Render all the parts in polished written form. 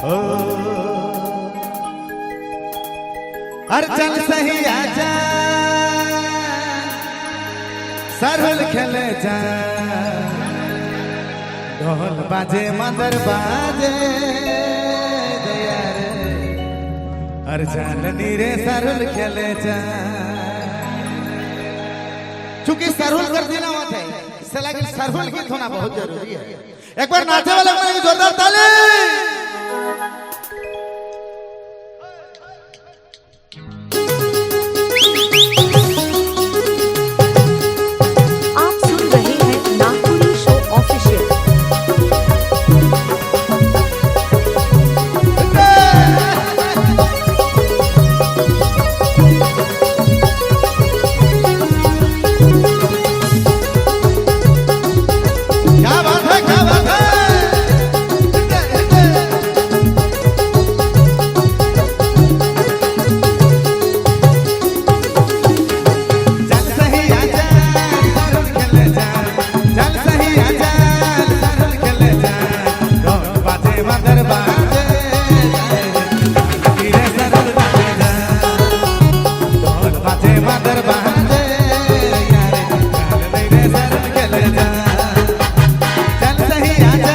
ओ अरे चल सही आजा, सरहुल खेले जा, ढोल बाजे मदर बाजे दया रे, अरे चल नीरे सरहुल खेले जा। चूंकि सरहुल कर देना मत है, इससे लगे सरहुल गीत होना बहुत जरूरी है। एक बार नाचे वाले को जोरदार ताली। आप सुन रहे हैं नागपुरी शो ऑफिशियल। क्या बात है, क्या बात है। चल सही आजा सरहुल खेले जा, चल सही आजा सरहुल खेले जा, ढोल बाजे मदर बाजे धीरे सरहुल बाजे जा, ढोल बाजे मदर बाजे यारे, चल रे सरहुल खेले जा, चल सही आजा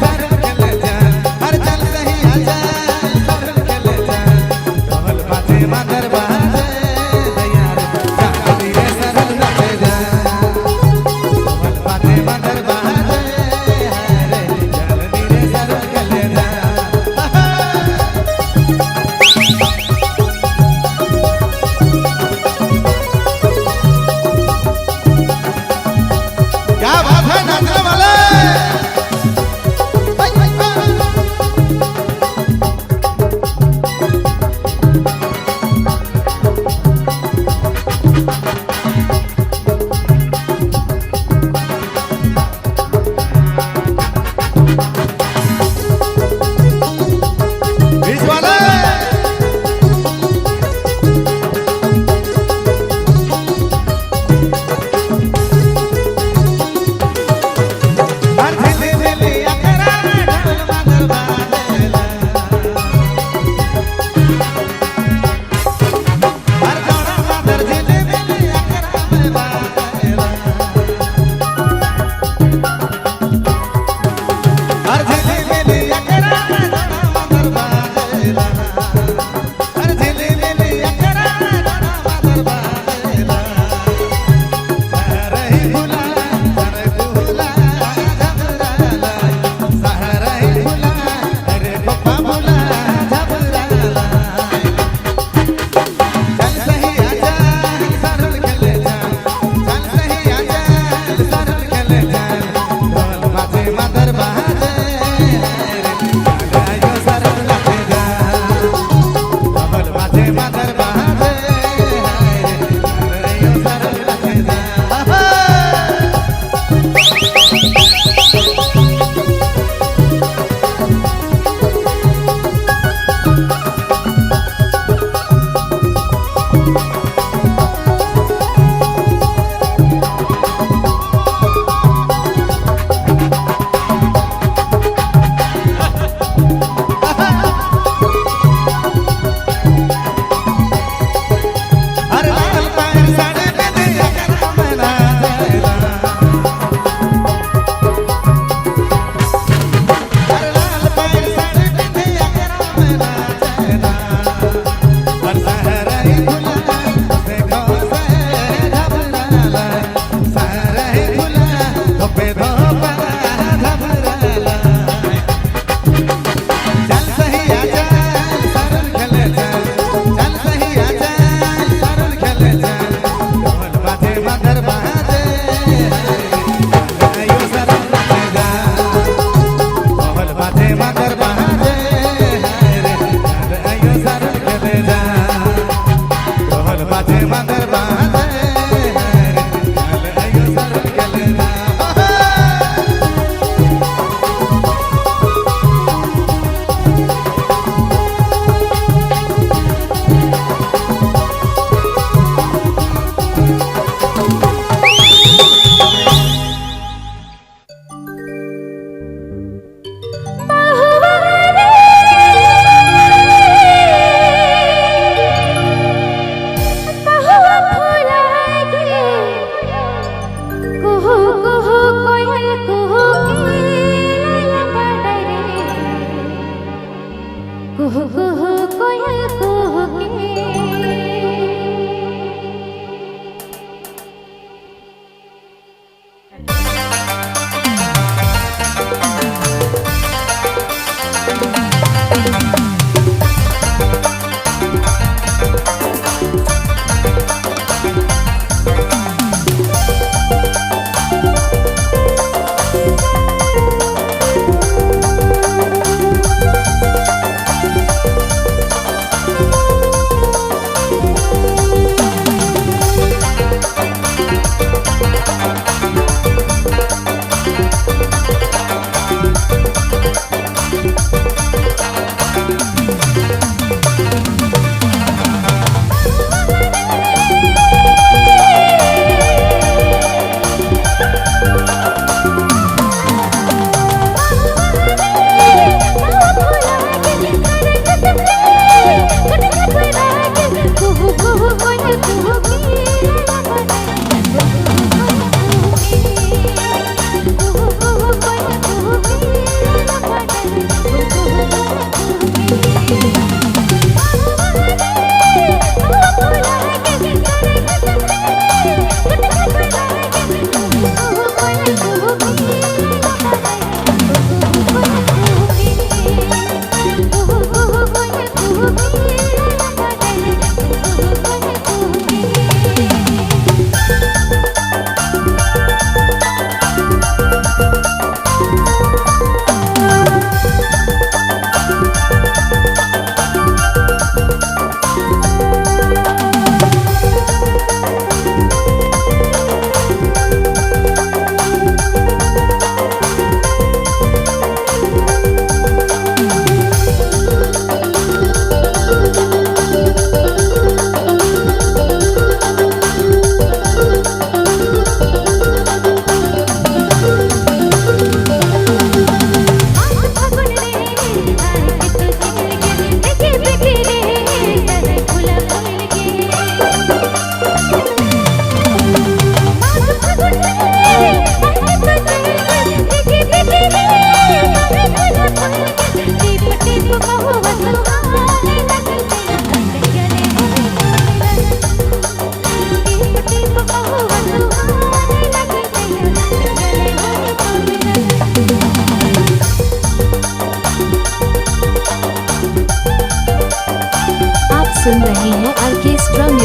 सरहुल खेले जा, हर चल सही आजा सरहुल खेले जा, ढोल बाजे मदर बाजे यारे, चल रे सरहुल बाजे जा, ढोल बाजे मदर बाजे रे, चल रे सरहुल खेले जा। क्या बात है नाचने वाले। बीच वाले। हर झिली झिली अखरा ढोल मदर बाजेला, हर जोड़ा मदर झिली झिली अखरा में बाजेला, हर झिली झिली अखरा जोड़ा मदर बाजेला, हर झिली झिली अखरा जोड़ा मदर बाजेला, सहरही भुला सर भुला घबराला, सहरही भुला अरे पप्पा भुला घबराला, चल सही आजा सरहुल खेले जा, चल सही आजा सरहुल खेले जा, ढोल बाजे मदर बाजे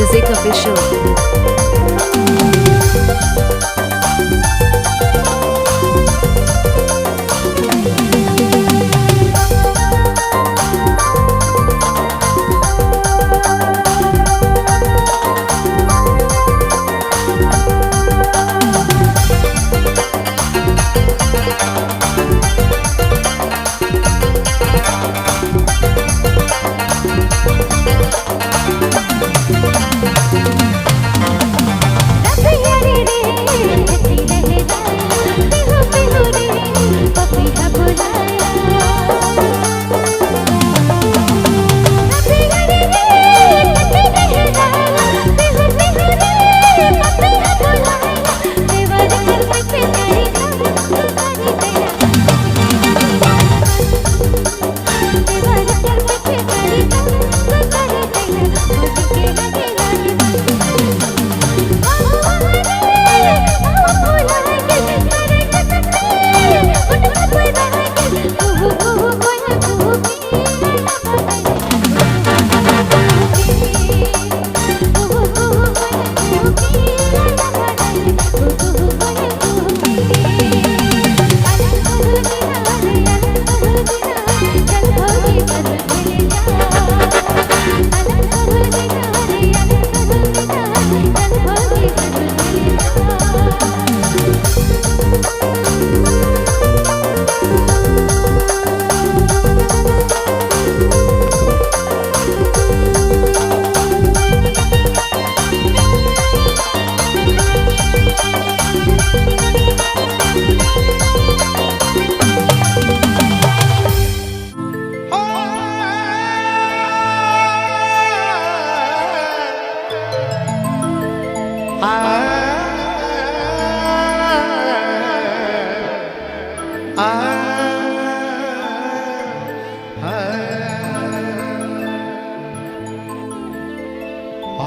Music Official.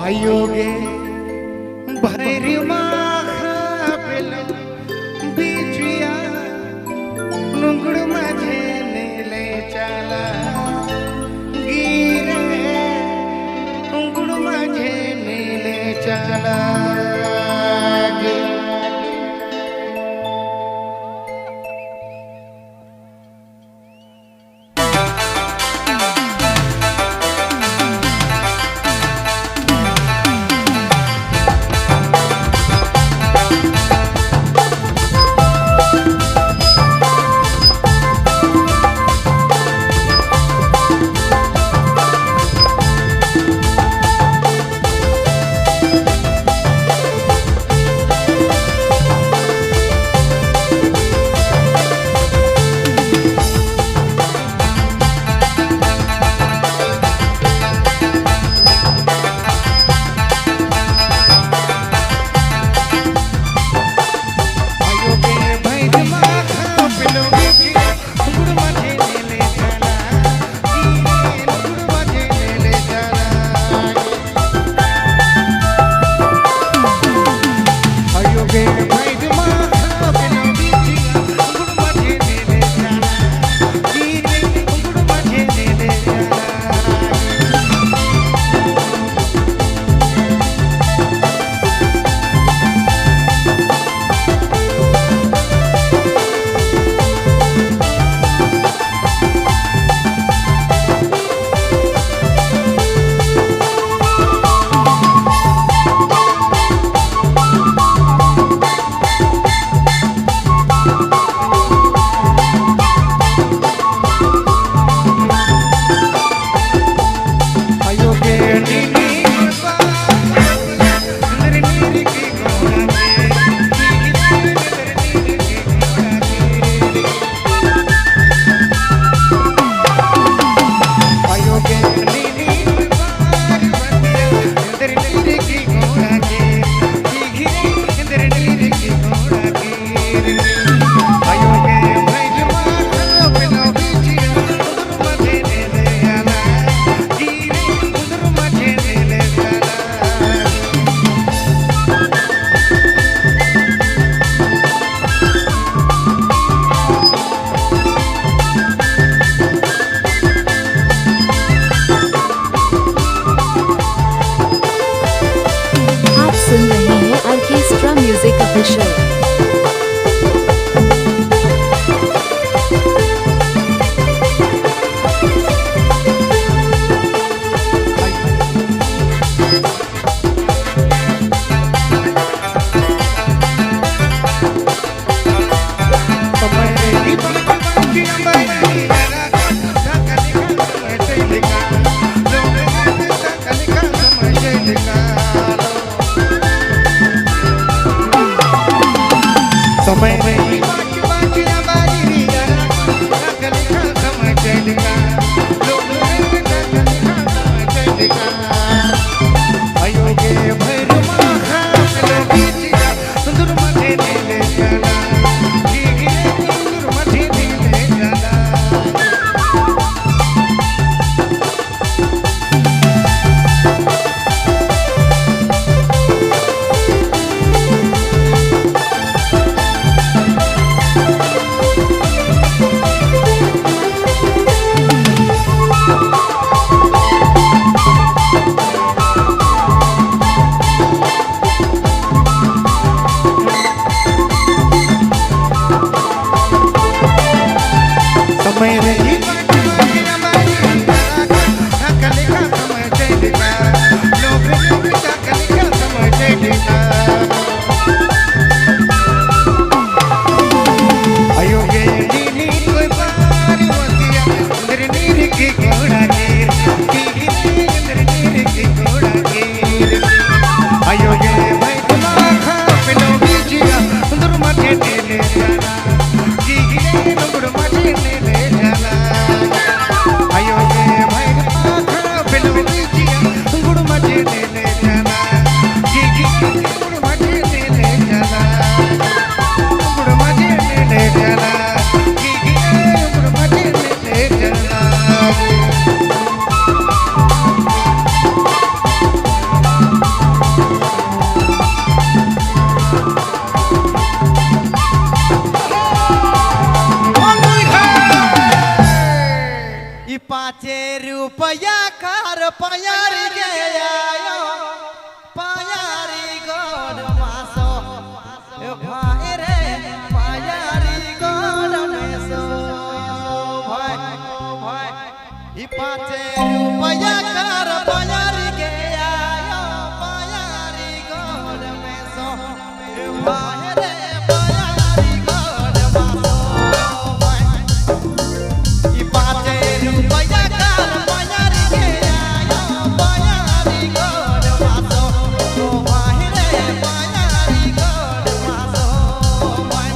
आयोगे भैरी बिजुया नुंगड़ माझे नेले चला गिरे नुंगड़ माझे नेले चला। मेरे रुपया कार पायारी गया पायारी गोड मासो भाई रे पायारी गोड मेसो भाई भाई ई 5 रुपया कार पायारी गया पायारी गोड मेसो भाई रे पायारी गोड मासो भाई ई 5 रुपया कार पायारी गया पायारी गोड मासो भाई रे पायारी गोड मासो भाई।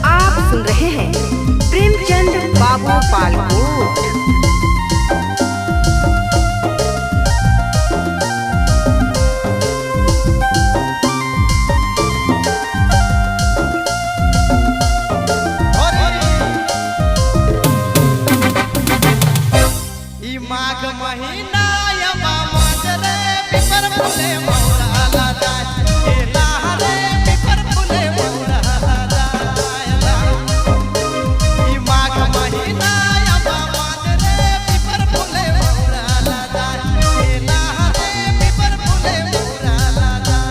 आप सुन रहे हैं प्रेमचंद बाबू पालकोट। माघ महीना यमा रे पिपर फुले मौरा जाय ए लाहरे पिपर फुले मौरा जाय ई माघ महीना यमा रे पिपर फुले मौरा जाय ए लाहरे पिपर फुले मौरा जाय।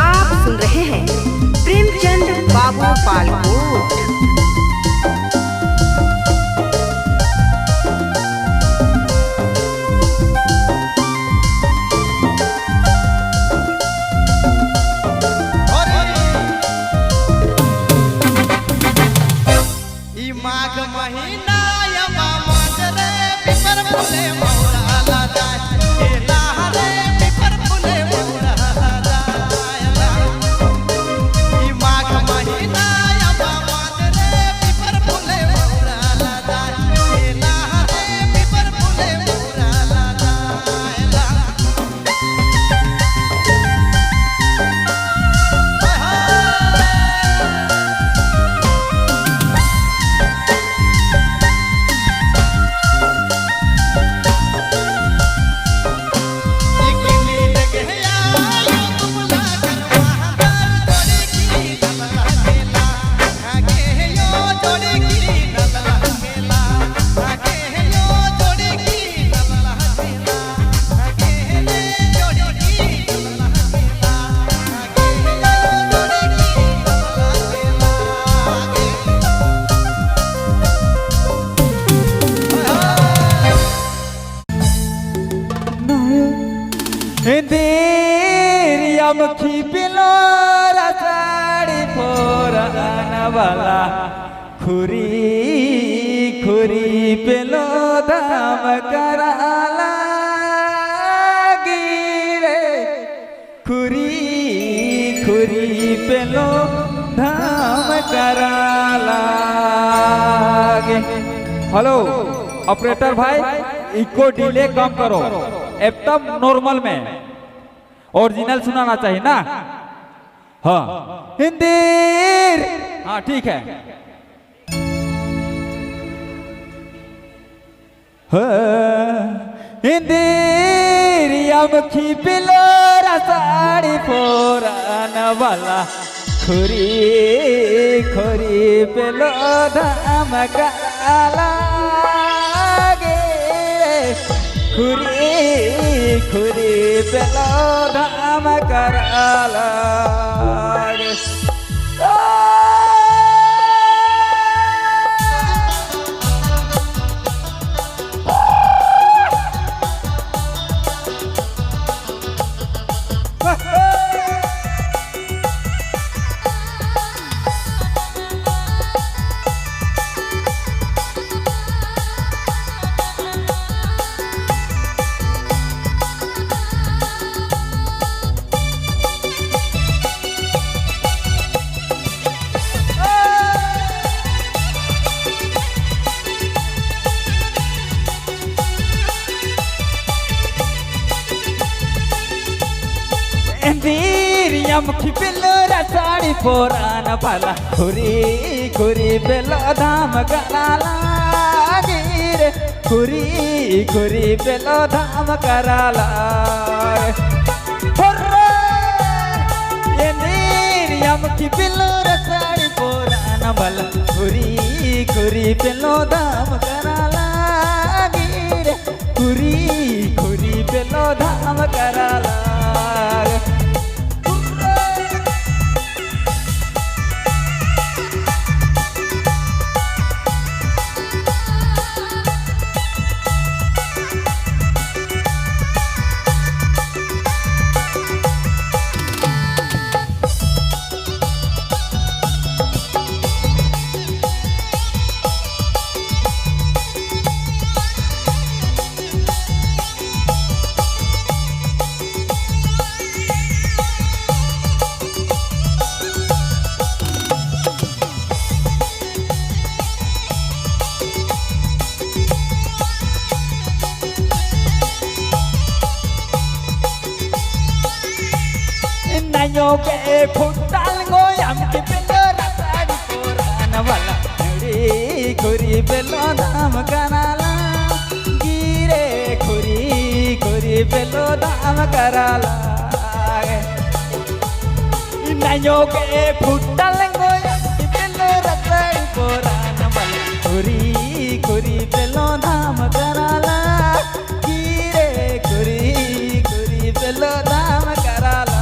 आप सुन रहे हैं प्रेमचंद बाबू पालकोट। महीना यमा माजरे पिपर फुले मौरा जाय हे लाहरे पिपर फुले मौरा जाय। ई माघ महीना यमा माजरे पिपर फुले मौरा जाय हे लाहरे पिपर फुले मौरा जाय। देरियामखी पिलोरा साड़ी फोरान वाला खुरी खुरी पेलो धाम कराला गिरे खुरी खुरी पेलो धाम कराला गे। हेलो ऑपरेटर भाई, इको डिले कम करो, एकदम नॉर्मल में ओरिजिनल सुनाना चाहिए ना। हाँ हिंदीर, हाँ ठीक है। हिंदीर यमखी पिलोरा साड़ी फोरान वाला खुरी खुरी पेलो धाम काला गे खुरी खुरी पेलो धाम कराला गे। मुखी पिलोरा साड़ी फोरान वाला खुरी खुरी पेलो धाम कराला गिरे खुरी खुरी पेलो धाम कराला। मुखी पिलोरा साड़ी फोरान वाला खुरी खुरी पेलो धाम कराला गिरे खुरी खुरी पेलो धाम कराला। नयो के फुटाल गो यम के पेलो साड़ी पुरान वाला खुरी खुरी पेलो धाम कराला गिरे खुरी खुरी पेलो धाम कराला। नयो के फुटाल गो यम के पेलो साड़ी पुरान वाला खुरी खुरी पेलो धाम कराला गिरे खुरी खुरी पेलो धाम कराला।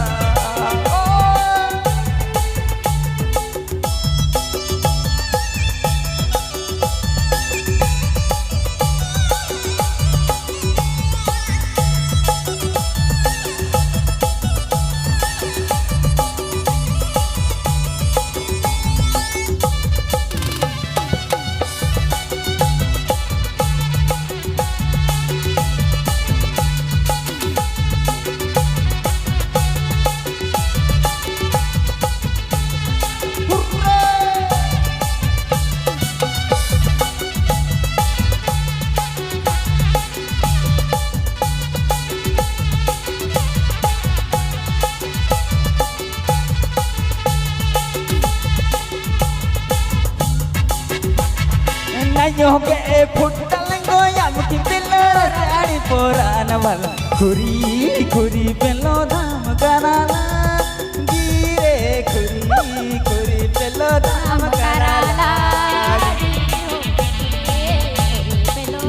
नयो के फुटल गोयाम की पेलो साड़ी पोरान वाला खुरी खुरी पेलो धाम कराला गिरे खुरी खुरी पेलो धाम कराला।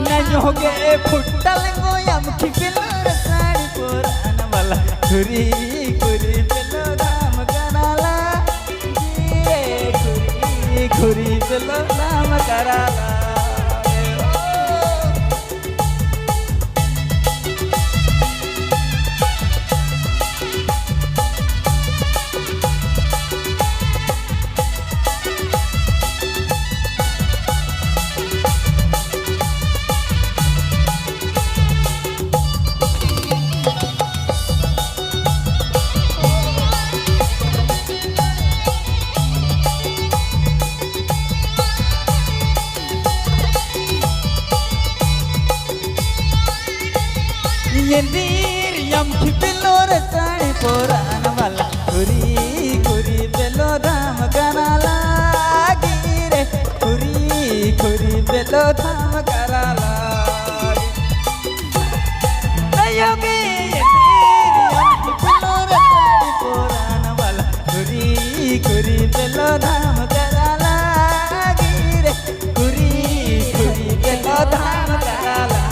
नयो के फुटल गोयाम की पेलो साड़ी पोरान वाला खुरी खुरी पेलो धाम कराला गिरे खुरी खुरी पेलो धाम कराला। यम की पेलो रे साड़ी पोरान वाला खुरी खुरी पेलो धाम कराला गिरे खुरी खुरी पेलो धाम कराला। नयोगे यम की पेलो रे साड़ी पोरान वाला खुरी खुरी पेलो धाम कराला गिरे खुरी खुरी पेलो धाम कराला।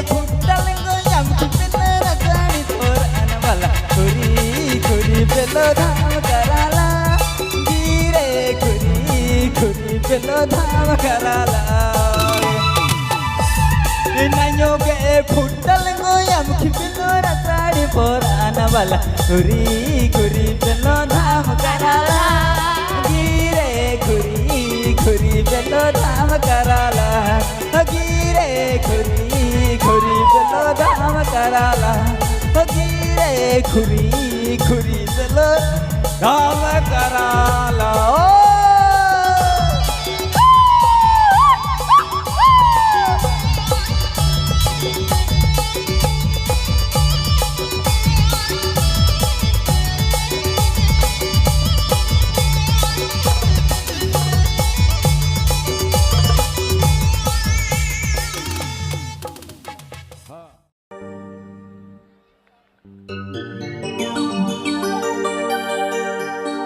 फुटल गोयाम की पेलो साड़ी पोरान वाला खुरी खुरी पेलो धाम कराला गिरे खुरी खुरी पेलो धाम कराला। नयो के फुटल गोयाम की पेलो साड़ी पोरान वाला खुरी खुरी पेलो धाम कराला गिरे खुरी खुरी पेलो धाम कराला गिरे खुरी खुरी पेलो धाम कराला गिरे खुरी खुरी पेलो धाम कराला।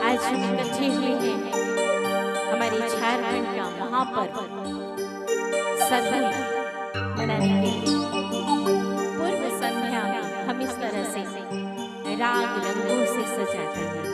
आज हम इकट्ठे हुए हैं हमारे झारखंड का महापर्व सरहुल मनाने के लिए। पूर्व संध्या में हम इस तरह से राग रंगों से सजाते हैं।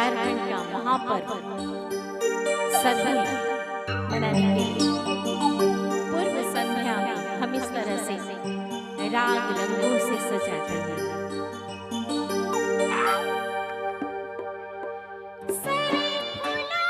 झारखंड का महापर्व सरहुल मनाने के लिए पूर्व संध्या में हम इस तरह से राग रंगों से सजाते हैं। सरे फुला।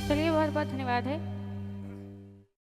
चलिए, बहुत बहुत धन्यवाद है।